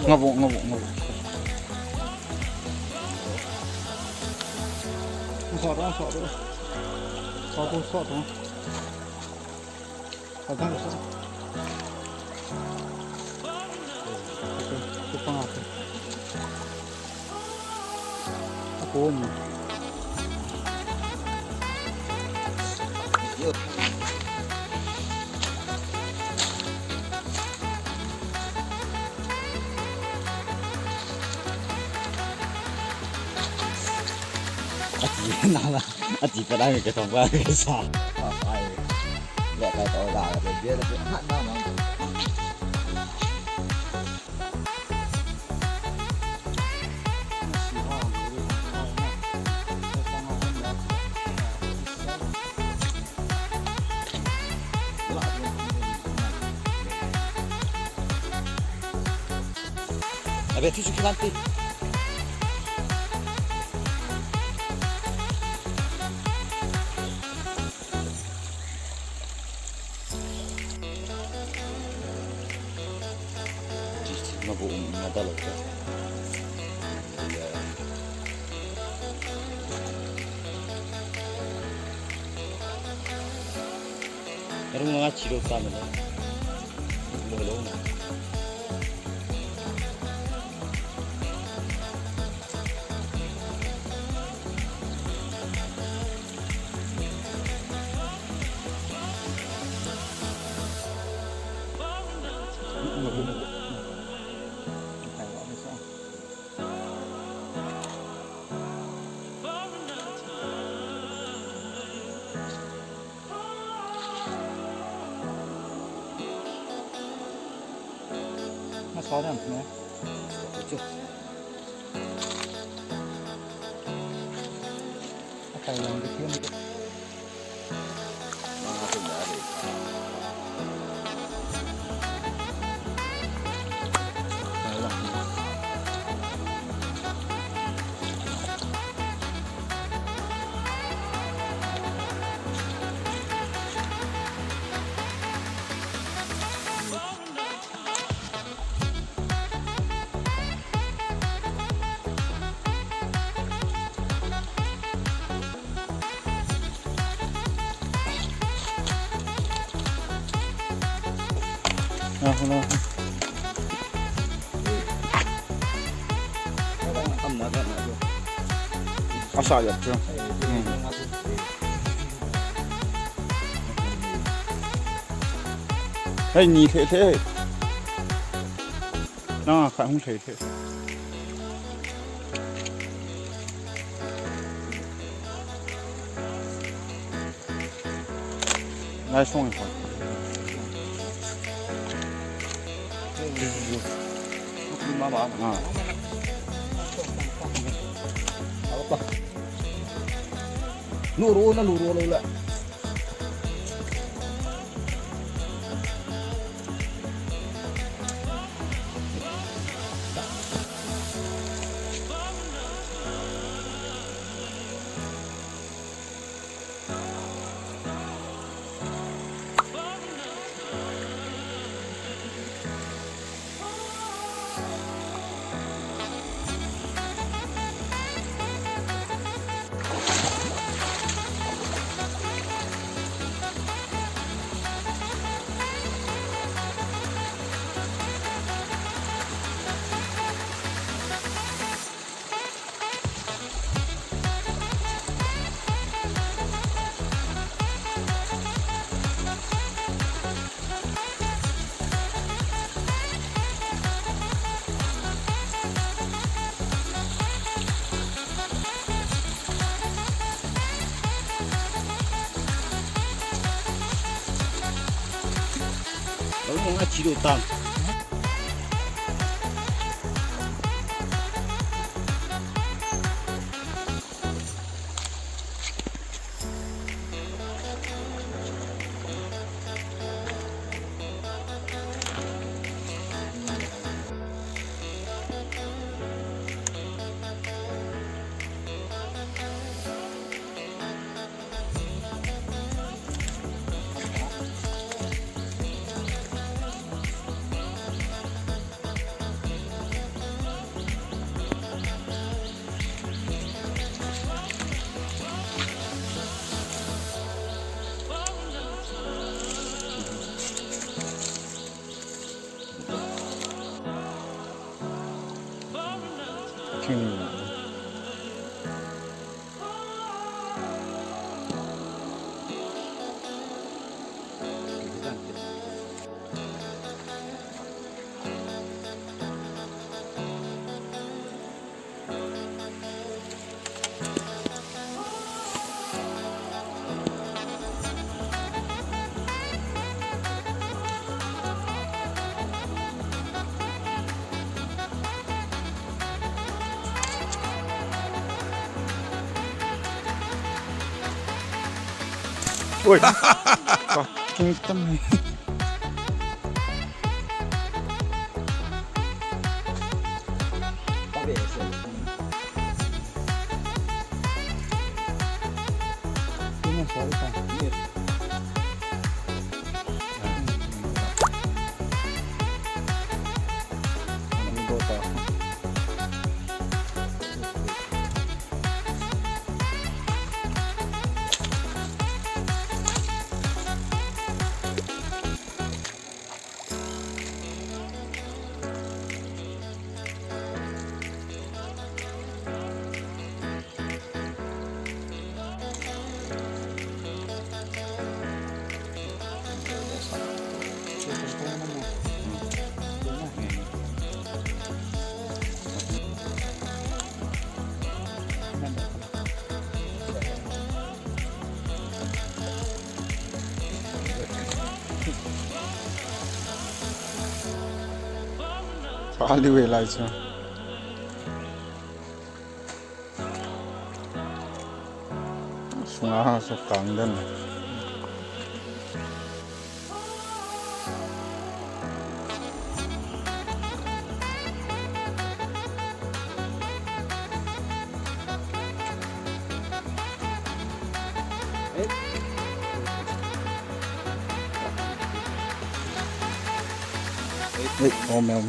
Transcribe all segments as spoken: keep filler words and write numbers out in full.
Ngabo, ngabo, ngabo. Sot, sot. Sot, sot. Sot, sot. Sot, sot. Akum. Achi nala, achi pa dai ke tong ba ke sa. Ai. Le ka to da ke de le ha na ma. Abe, tu suki nanti. Mabu um na dalo ka. Erung nga chiro ta na. Mo lo na. Asa ya chu. Hei, ni lheh lheh. Nang a khat hung lheh lheh. Lai song in hoi. Mama. Ah. Luro na luro lo la. Lo mo nga chido tam. Oi. Ka king tam hai. Ina sorry ta. Pali ve lai chu. Sunga ha so kang den. Ei, om, om.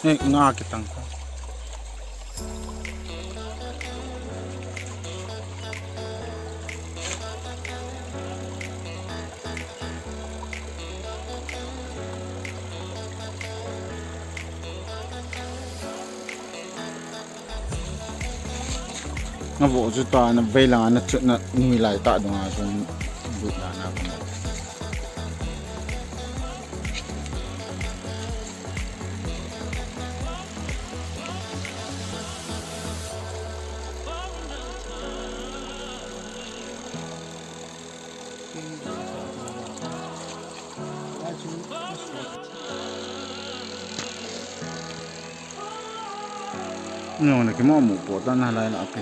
Ei, nga kitang ko. Nga vo chu ta na vei langa na chutna nui lai ta dunga chun bu na na ko. Nung na kimo mu po ta na lai la pi.